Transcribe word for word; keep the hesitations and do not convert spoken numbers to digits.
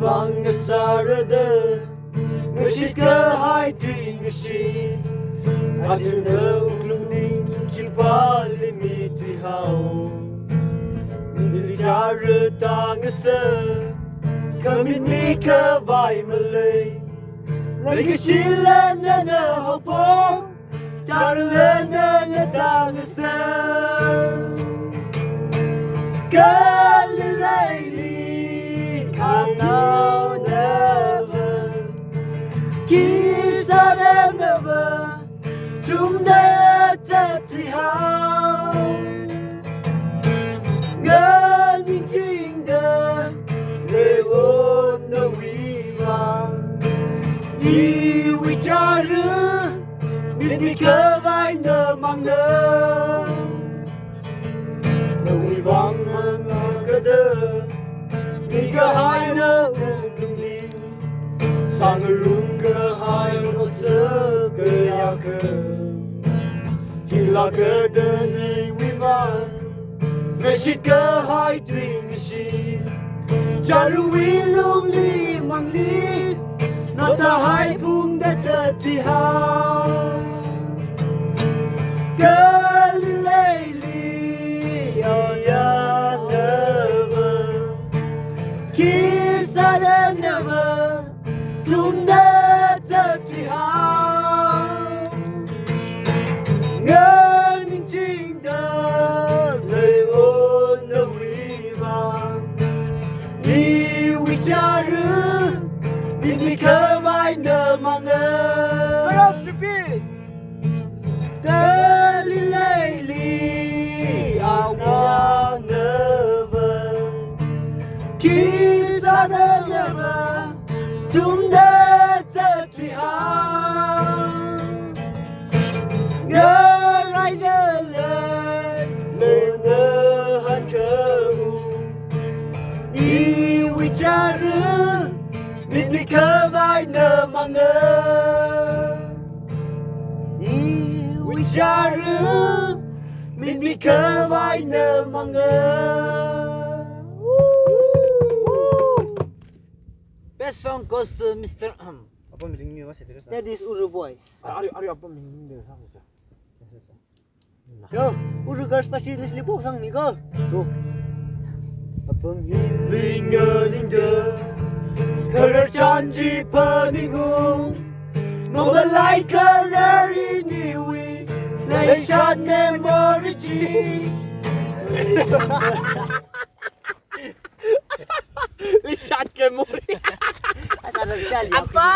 Pāng ngasārada, ngashitkahai tui ngashi. Aja nawui lungning khipāli mituihao. Mili chara tāngasa, khamitmi khavai malei. Leikashila nana haophok, charla nana tāngasa. Kalileili khanaonava, khi sāranava, ithumna zatihao. Nganingchingda leiwo nawui vang. Iwui chara mitmi khavai namangna. Nawui vang manakada mikahai nawui lungning. Sāngarumkahai otsak kayākha. Hilākda nawui vang ngashitkahai tui ngashi. Charawui lungli mangli, nathāhai phungda zatihao. Kalileili ayānava, khi sāranava, ithumna zatihao. Nganingchingda leiwo nawui vang. Iwui chara mitmi khavai namangna. Chorus, repeat. Kalileili awonava, khi sāranava, ithumna zatihao. Ngaraidalei leina hankhaung. Iwui chara mitmi khavai namangna. Iwui chara mitmi khavai namangna. Best song goes to Mister Am. Apam ringmi wa sedres na. That is Uru Boys. Ari, ari apam ringmi de sa sa. Yo, Uru Girls pasi list li box sangmi ko. Go. Apam hi linga linga. Kharar chān chi phaningung. Mamalai kharar iniwui. Leishat memory chi. Leishat memory. Apa?